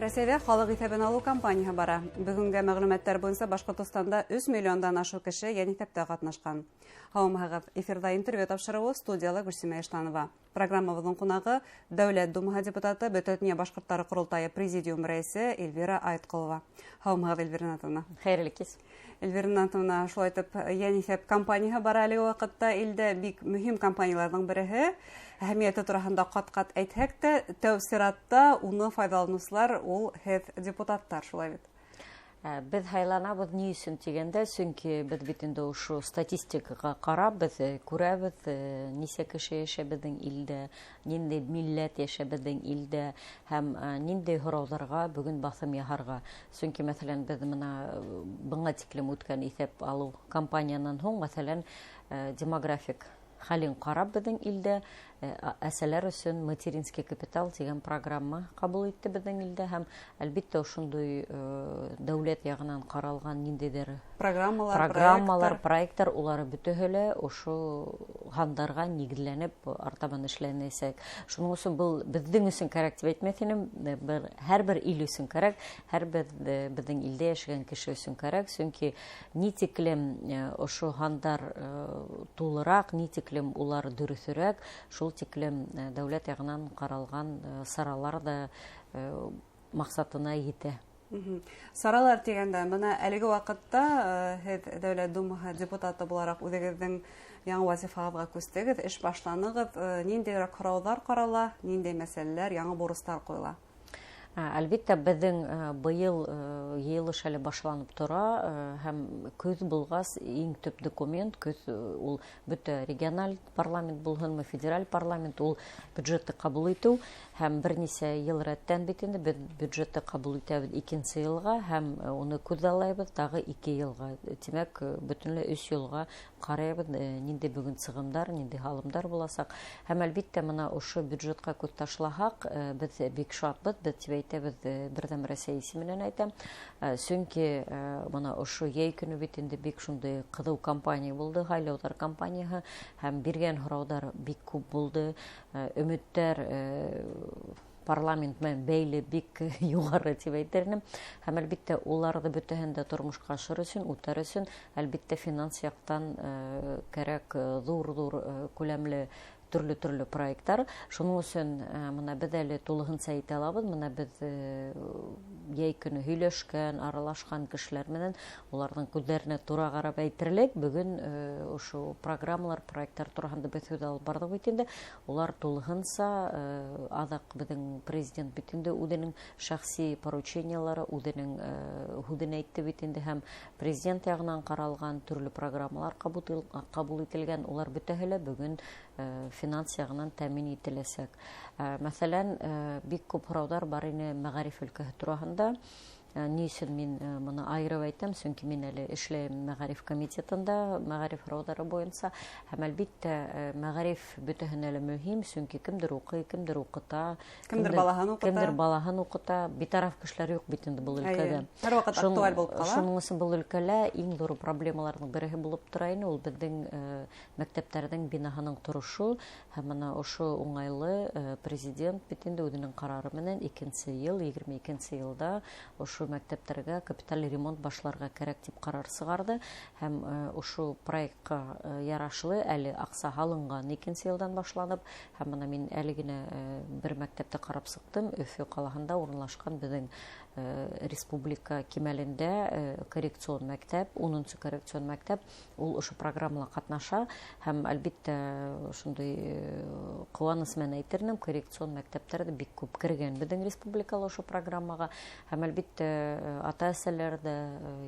Рәсәйҙә халыҡ иҫәбен алыу кампанияһы бара. Бөгөнгә мәғлүмәттәр буйынса Башҡортостанда 3 миллиондан ашыу кеше йәниҫәптә ҡатнашҡан. Һаумыһығыҙ! Эфирҙа интервью тапшырыуы, студияла Гөлсимә Иштанова. Программабыҙҙың ҡунағы Дәүләт Думаһы депутаты, Бөтә донъя башҡорттары ҡоролтайы президиум рәйесе Эльвира Айтҡолова. Һаумыһығыҙ, Эльвира Ринатовна. Хәйерле кис. Эльвира Ринатовна, шулай итеп, йәниҫәп кампанияһы бара әлеге ваҡытта илдә, бик мөһим кампанияларҙың береһе. Әһәмиәте тураһында ҡат-ҡат әйтһәк тә, тәү сиратта уны файҙаланыусылар ул һеҙ, депутаттар, шулай бит? Беҙ һайланабыҙ ни өсөн тигәндә, сөнки беҙ бит инде ошо статистикаға ҡарап, беҙ күрәбеҙ, нисә кеше йәшәй беҙҙең илдә, ниндәй милләт йәшәй беҙҙең илдә һәм ниндәй һорауҙарға бөгөн баҫым яһарға. Сөнки, мәҫәлән, беҙ бына быңа тиклем үткән иҫәп алыу кампаниянан һуң, мәҫәлән, демографик хәлен ҡарап беҙҙең илдә, әсәләр өсөн материнский капитал тигән программа ҡабул итте беҙҙең илдә һәм, әлбиттә, ошондай дәүләт яғынан ҡаралған ниндәйҙер программалар, программалар, проекттар, улар бөтөһө лә ошо һандарға нигеҙләнеп артабан эшләнәсәк. Шуның өсөн был беҙҙең өсөн кәрәк тип әйтмәҫ инем, һәр бер ил өсөн кәрәк, һәр бер беҙҙең илдә йәшәгән кеше өсөн кәрәк, сөнки ни тиклем ошо һандар тулыраҡ, ни тиклем улар дөрөҫөрәк, шул тиклем дәүләт яғынан ҡаралған саралар да маҡсатына етә. Саралар тигәндә, бына әлеге ваҡытта һеҙ Дәүләт Думаһы депутаты булараҡ үҙегеҙҙең яңы вазифағыҙға күстегеҙ, эш башланығыҙ, ниндәйерәк һорауҙар ҡарала, ниндәй мәсьәләләр, яңы бурыстар ҡуйыла? Әлбиттә, беҙҙең быйыл йыйылыш әле башланып тора, һәм көҙ булғас иң төп документ көҙ, ул бөтә региональ парламент булһынмы, федераль парламент, ул бюджетты ҡабул итеү, һәм бер нисә йыл рәттән бит инде беҙ бюджетты ҡабул итәбеҙ икенсе йылға һәм уны күҙаллайбыҙ тағы 2 йылға. Тимәк, бөтөнләй 3 йылға ҡарайбыҙ, ниндәй бөгөн сығымдар, ниндәй һалымдар буласаҡ. Һәм әлбиттә, бына ошо бюджетҡа күҙ ташлаһаҡ, беҙ бик шатбыҙ, беҙ тип әйтәбеҙ, Берҙәм Рәсәй исеменән әйтәм. Сөнки бына ошо йәй көнө бит инде бик шундай ҡыҙыу кампания булды, һайлауҙар кампанияһы, һәм биргән һорауҙар бик күп булды. Өмөттәр парламент менән бәйле бик юғары тип әйтер инем. Һәм әлбиттә уларҙы бөтәһен дә тормошҡа ашырыр өсөн, үтәр өсөн, әлбиттә финанс яҡтан кәрәк, ҙур-ҙур күләмле төрлө-төрлө проекттар. Шуның өсөн бына беҙ әле тулыһынса әйтә алабыҙ, бына беҙ йәй көнө һөйләшкән, аралашҡан кешеләр менән уларҙың күҙҙәренә тура ҡарап әйтерлек, бөгөн ошо программалар, проекттар тураһында беҙ һүҙ алып барҙыҡ бит инде. Улар тулыһынса, аҙаҡ беҙҙең президент бит инде үҙенең шәхси поручениелары, үҙенең һүҙен әйтте бит инде, һәм президент яғынан ҡаралған төрлө программалар ҡабул ителгән, улар бөтәһе лә бөгөн финанс яғынан тәьмин ителәсәк. Мәҫәлән, бик күп һорауҙар бар ине мәғариф өлкәһе тураһында. Ни өсөн мин быны айырып әйтәм? Сөнки мин әле эшләйем мәғариф комитетында, мәғариф һорауҙары буйынса. Һәм әлбиттә, мәғариф бөтәһенә лә мөһим, сөнки кемдер уҡый, кемдер уҡыта, кемдер балаһын уҡыта. Кемдер балаһын уҡыта. Битараф кешеләр юҡ бит инде был өлкәлә. Һәр ваҡыт актуаль булып ҡала. Шуның өсөн был өлкәлә иң ҙур проблемаларҙың береһе булып тора ине, ул беҙҙең мәктәптәрҙең бинаһының торошо. Һәм бына ошо уңайлы, президент бит инде үҙенең ҡарары менән икенсе йыл, егерме икенсе йылда ошо мәктәптәргә капиталь ремонт башларға кәрәк тип ҡарар сығарҙы. Һәм ошо проектҡа ярашлы әле аҡса һалынған икенсе йылдан башланып, һәм бына мин әле генә бер мәктәптә ҡарап сыҡтым, Өфө ҡалаһында урынлашҡан беҙҙең республика кимәлендә коррекцион мәктәп, 10-нсо коррекцион мәктәп, ул ошо программала ҡатнаша. Һәм әлбиттә шундай ҡыуаныс менән әйтер инем, коррекцион мәктәптәр дә бик күп кергән беҙҙең республикала ошо программаға. Һәм әлбиттә, ата-әсәләр дә,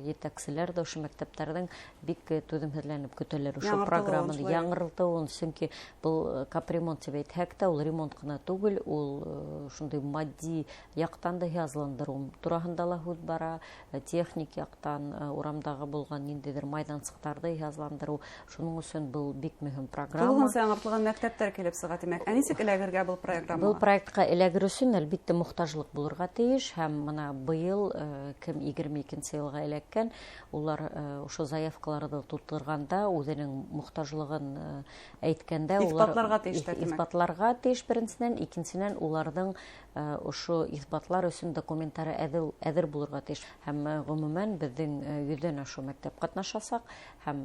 етәкселәр дә ошо мәктәптәрҙең бик түҙемһеҙләнеп көтәләр ошо Яңыртылыуын программаны, шулай. яңыртылыуын, сөнки был капремонт тип әйтһәк тә, ул ремонт ҡына түгел, ул шундай матди яҡтан да язландырыу тураһында ла һүҙ бара, техник яҡтан урамдағы булған ниндәйҙер майҙансыҡтарҙы йыһазландырыу. Шуның өсөн был бик мөһим программа. Тулыһынса яңыртылған мәктәптәр килеп сыға, тимәк. Ә нисек эләгергә был программаға? Был проектҡа эләгер өсөн, әлбиттә, мохтажлыҡ булырға тейеш, һәм мына быйыл кем 22-нсе йылға эләккән, улар ошо заявкаларҙы тултырғанда үҙенең мохтажлығын әйткәндә, улар иҫбатларға тейештәр, тимәк. Иҫбатларға тейеш беренсенән, икенсенән уларҙың ошо иҫбатлар өсөн документтары әҙер булырға тейеш. Һәм ғөмүмән беҙҙең 100-дән ашыу мәктәп ҡатнашасаҡ, һәм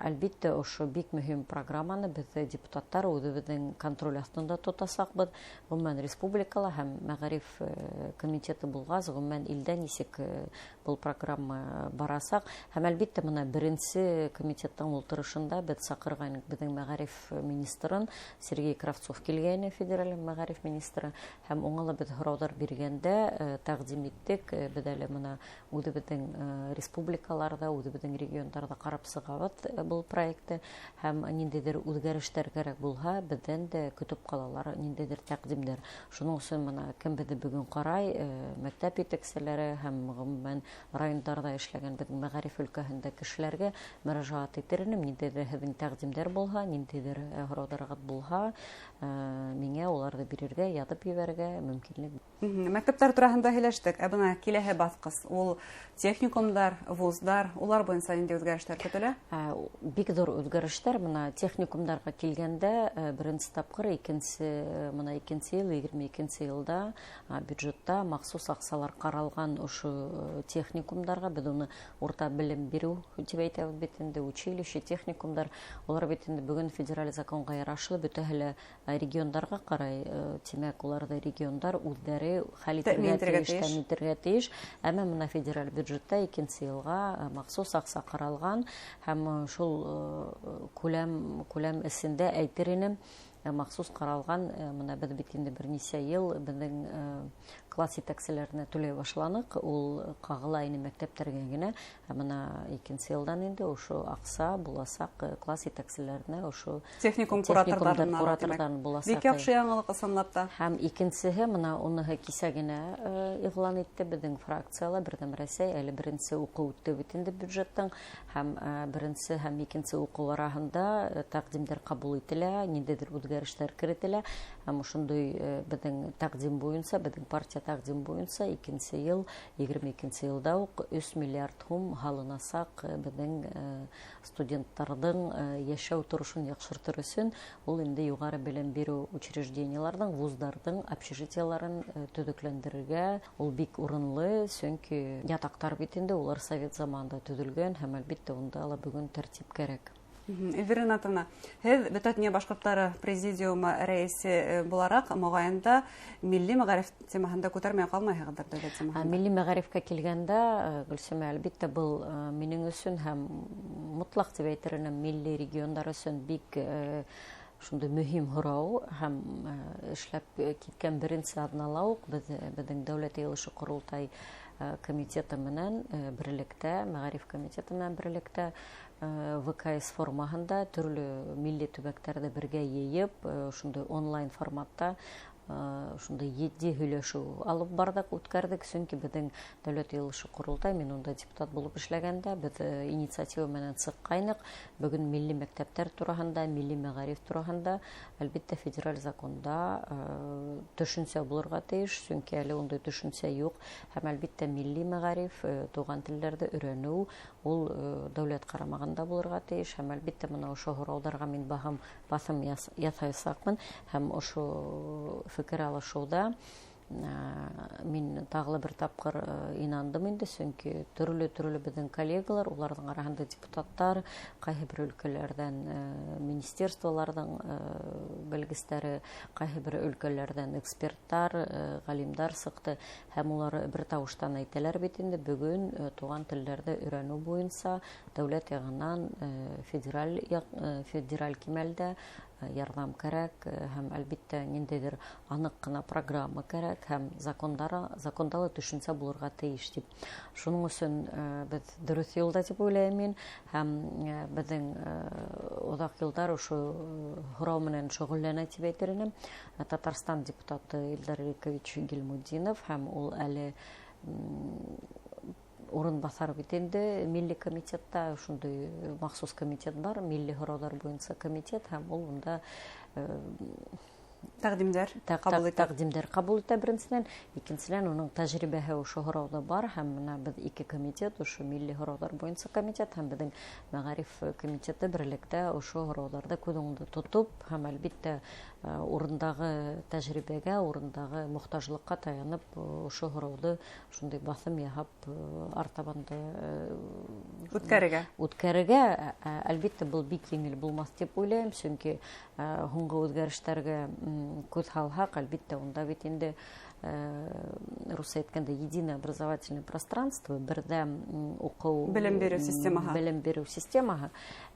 әлбиттә ошо бик мөһим программаны беҙ депутаттар үҙебеҙҙең контроль аҫтында тотасаҡбыҙ. Ғөмүмән республикала һәм мәғариф комитеты булғас, ғөмүмән илдә нисек был программа барасаҡ. Һәм әлбиттә мына беренсе комитеттың ултырышында беҙ саҡырғайныҡ беҙҙең мәғариф министрын Сергей Кравцов килгәйне, федераль мәғариф министры, һәм уңа ла беҙ һорауҙар биргәндә тәҡдим иттек. Беҙ әле мына үҙебеҙҙең республикаларҙа, үҙебеҙҙең региондарҙа ҡарап сығабыҙ был проектты, һәм ниндәйҙер үҙгәрештәр кәрәк булһа, беҙҙән дә көтөп ҡалалар ниндәйҙер тәҡдимдәр. Шуның өсөн мына кем беҙҙе бөгөн ҡарай, мәктәп етәкселәре һәм ғөмүмән райондарҙа эшләгән беҙҙең мәғариф өлкәһендә кешеләргә мөрәжәғәт итер инем. Ниндәйҙер һеҙҙең тәҡдимдәр булһа, ниндәйҙер һорауҙарығыҙ булһа, миңә уларҙы бирергә, яҙып ебәрергә мөмкинлек. Мәктәптәр тураһында һөйләштек. Ә бына киләһе баҫҡыс ул техникумдар, вуздар, улар буйынса ниндәй үҙгәрештәр көтөлә? Бик ҙур үҙгәрештәр. Бына техникумдарға килгәндә, беренсе тапҡыр, мына икенсе йыл, егерме икенсе йылда, бюджетта махсус аҡсалар ҡаралған ошо техникумдарға. Беҙ уны урта белем биреү тип әйтәбеҙ бит инде, училище, техникумдар. Улар бит инде бөгөн федераль законға ярашлы бөтәһе лә региондарға ҡарай. Тимәк, уларҙы региондар үҙҙәре хәл итергә Тәьмин итергә тейеш, тейеш. тәьмин итергә тейеш. Әммә мына федераль бюджетта икенсе йылға махсус аҡса ҡаралған, һәм шул күләм эсендә әйтер инем, махсус ҡаралған. Мына беҙ бит инде бер нисә йыл беҙҙең класс етәкселәренә түләй башланыҡ. Ул ҡағыла ине мәктәптәргә генә. Ә бына икенсе йылдан инде ошо аҡса буласаҡ класс етәкселәренә, ошо Техникум техникумдар кураторҙарына, кураторҙарына тимәк. буласаҡ. Бик яҡшы яңылыҡ ысынлап та. Һәм икенсеһе, мына уныһы кисә генә иғлан итте беҙҙең фракцияла Берҙәм Рәсәй. Әле беренсе уҡыу үтте бит инде бюджеттың, һәм беренсе һәм икенсе уҡыу араһында тәҡдимдәр ҡабул ителә, ниндәйҙер үҙгәрештәр керетелә. Һәм ошондай беҙҙең тәҡдим буйынса, беҙҙең партия тәҡдим буйынса икенсе йыл, егерме икенсе йылда уҡ өс миллиард һум һалынасаҡ беҙҙең студенттарҙың йәшәү торошон яҡшыртыр өсөн. Ул инде юғары белем биреү учреждениеларҙың, вуздарҙың общежитиеларын төҙөкләндерергә ул бик урынлы, сөнки ятаҡтар бит инде улар совет заманында төҙөлгән, һәм әлбиттә унда ла бөгөн тәртип кәрәк. Эльвира Ринатовна, һеҙ Бөтә донъя башҡорттары президиумы рәйесе булараҡ моғайын да милли мәғариф темаһында күтәрмәй ҡалмайһығыҙҙыр дәүләт темаһында. Милли мәғарифкә килгәндә, Гөлсөмә, әлбиттә, был минең өсөн һәм мотлаҡ тип әйтер инем, милли региондар өсөн бик шундай мөһим һорау, һәм эшләп киткән беренсе аҙнала уҡ беҙҙең Дәүләт йыйылышы ҡоролтай комитеты менән берлектә, мәғариф комитеты менән берлектә ВКС формаһында төрлө милли төбәктәрҙе бергә йыйып, шундай онлайн форматта шундай етди һөйләшеү алып барҙыҡ, үткәрҙек, сөнки беҙҙең Дәүләт йыйылышы ҡоролтай, мин унда депутат булып эшләгәндә, беҙ инициатива менән сыҡҡайныҡ. Бөгөн милли мәктәптәр тураһында, милли мәғариф тураһында, әлбиттә, федераль законда төшөнсә булырға тейеш, сөнки әле ундай төшөнсә юҡ. Һәм әлбиттә милли мәғариф, туған телдәрҙе өйрәнеү ул дәүләт ҡарамағында булырға тейеш. Һәм әлбиттә бына ошо һорауҙарға мин баҫым яҫаясаҡмын, һәм ошо фекер алышыуҙа мин тағы ла бер тапҡыр инандым инде, сөнки төрлө-төрлө беҙҙең коллегалар, уларҙың араһында депутаттар, ҡайһы бер өлкәләрҙән министерстволарҙың белгестәре, ҡайһы бер өлкәләрҙән эксперттар, ғалимдар сыҡты, һәм улар бер тауыштан әйтәләр бит инде, бөгөн туған телдәрҙе өйрәнеү буйынса дәүләт яғынан федераль кимәлдә ярҙам кәрәк, һәм әлбиттә ниндәйҙер аныҡ ҡына программа кәрәк, һәм законда ла төшөнсә булырға тейеш тип. Шуның өсөн беҙ дөрөҫ юлда тип уйлайым мин, һәм беҙҙең оҙаҡ йылдар ошо һорау менән шөғөлләнә тип әйтер инем. Татарстан депутаты Илдар Ирекович Гильмутдинов, һәм ул әле Урынбаҫар бит инде милли комитетта, шундай махсус комитет бар, милли һорауҙар буйынса комитет, һәм ул унда тәҡдимдәр ҡабул итә. Тәҡдимдәр ҡабул итә беренсенән, икенсенән уның тәжрибәһе ошо һорауҙа бар, һәм бына беҙ ике комитет, ошо милли һорауҙар буйынса комитет һәм беҙҙең мәғариф комитеты берлектә ошо һорауҙарҙы күҙ уңында тотоп һәм әлбиттә урындағы тәжрибәгә, урындағы мохтажлыҡҡа таянып ошо һорауҙы шундай баҫым яһап артабан да үткәрергә. Үткәрергә, әлбиттә, был бик еңел булмаҫ тип уйлайым, сөнки һуңғы үҙгәрештәргә күҙ һалһаҡ, әлбиттә, унда бит инде русса әйткәндә единое образовательное пространство, берҙәм уҡыу белем биреү системаһы. Белем биреү системаһы.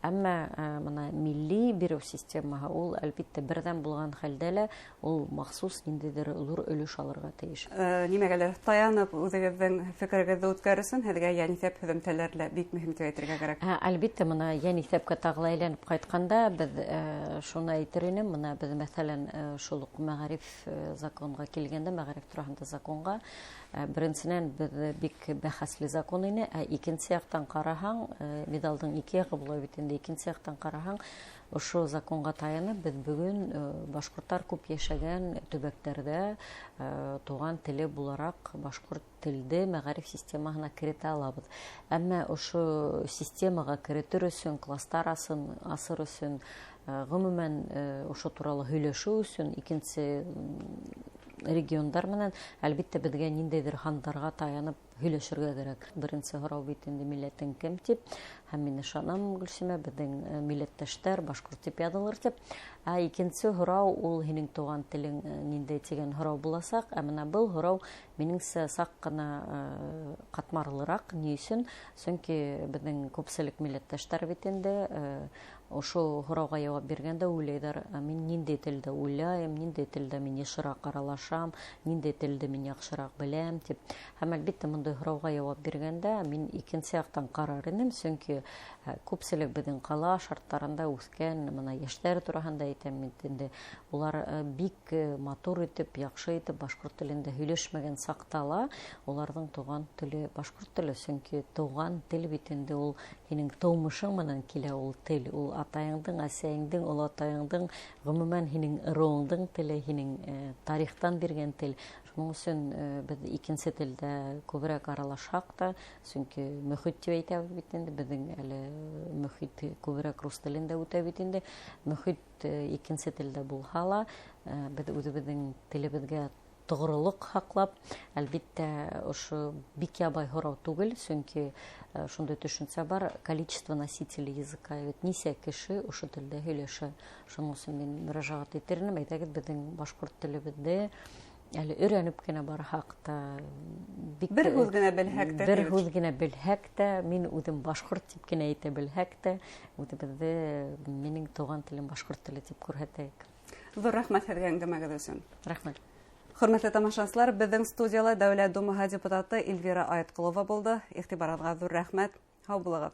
Әммә бына милли биреү системаһы ул әлбиттә берҙәм булған хәлдә лә ул махсус ниндәйҙер ҙур өлөш алырға тейеш. Нимәгәлер таянып үҙегеҙҙең фекерегеҙҙе үткәрер өсөн һеҙгә йәниҫәп һөҙөмтәләре лә бик мөһим тип әйтергә кәрәк. Әлбиттә, бына йәниҫәпкә тағы ла әйләнеп ҡайтҡанда беҙ шуны әйтер инем, бына беҙ мәҫәлән, шул уҡ мәғариф законға килгәндә, мәғариф тураһында законға, беренсенән беҙ бик бәхәсле закон ине, ә икенсе яҡтан ҡараһаң, миҙалдың ике яғы була бит инде, икенсе яҡтан ҡараһаң, ошо законға таянып беҙ бөгөн башҡорттар күп йәшәгән төбәктәрҙә туған теле булараҡ башҡорт телде мәғариф системаһына керетә алабыҙ. Әммә ошо системаға керетер өсөн, кластар асыр өсөн, ғөмүмән, ошо турала һөйләшеү өсөн икенсе региондар менән әлбиттә беҙгә ниндәйҙер һандарға таянып һөйләшергә кәрәк. Беренсе һорау бит инде милләтең кем тип, һәм мин ышанам, Гөлсимә, беҙҙең милләттәштәр башҡорт тип яҙылыр тип. Ә икенсе һорау ул һинең туған телең ниндәй тигән һорау буласаҡ. Ә бына был һорау минеңсә саҡ ҡына ҡатмарлыраҡ. Ни өсөн? Сөнки беҙҙең күпселек милләттәштәр бит инде ошо һорауға яуап биргәндә уйлайҙар, мин ниндәй телдә уйлайым, ниндәй телдә мин йышыраҡ аралашам, ниндәй телде мин яҡшыраҡ беләм тип. Һәм әлбиттә мондый һорауға яуап биргәндә мин икенсе яҡтан ҡарар инем, сөнки күпселек беҙҙең ҡала шарттарында үҫкән бына йәштәр тураһында әйтәм бит инде, улар бик матур итеп, яҡшы итеп башҡорт телендә һөйләшмәгән саҡта ла уларҙың туған теле башҡорт теле, сөнки туған тел бит инде ул һинең тыумышың менән килә ул тел, ул атайыңдың, әсәйеңдең, олатайыңдың, ғөмүмән һинең ырыуыңдың теле, һинең тарихтан биргән тел. Шуның өсөн беҙ икенсе телдә күберәк аралашһаҡ та, сөнки мөхит тип әйтәбеҙ бит инде, беҙҙең әле мөхит күберәк рус телендә үтә бит инде. Мөхит икенсе телдә булһа ла, беҙ үҙебеҙҙең телебеҙгә тоғролоҡ һаҡлап, әлбиттә, ошо бик ябай һорау түгел, сөнки шундай төшөнсә бар, количество носителей языка, бит нисә кеше ошо телдә һөйләшә. Шуның өсөн мин мөрәжәғәт итер инем, әйҙәгеҙ беҙҙең башҡорт телебеҙҙе әле өйрәнеп кенә барһаҡ та, бик Бер һүҙ генә белһәк тә, бер тип. һүҙ генә белһәк тә, мин үҙем башҡорт тип кенә әйтә белһәк тә, үҙебеҙҙе минең туған телем башҡорт теле тип күрһәтәйек. Ҙур рәхмәт һеҙгә әңгәмәгеҙ өсөн. Рәхмәт. Хөрмәтле тамашасылар, беҙҙең студияла Дәүләт Думаһы депутаты Эльвира Айтҡолова булды. Иғтибарығыҙға ҙур рәхмәт. Һау булығыҙ.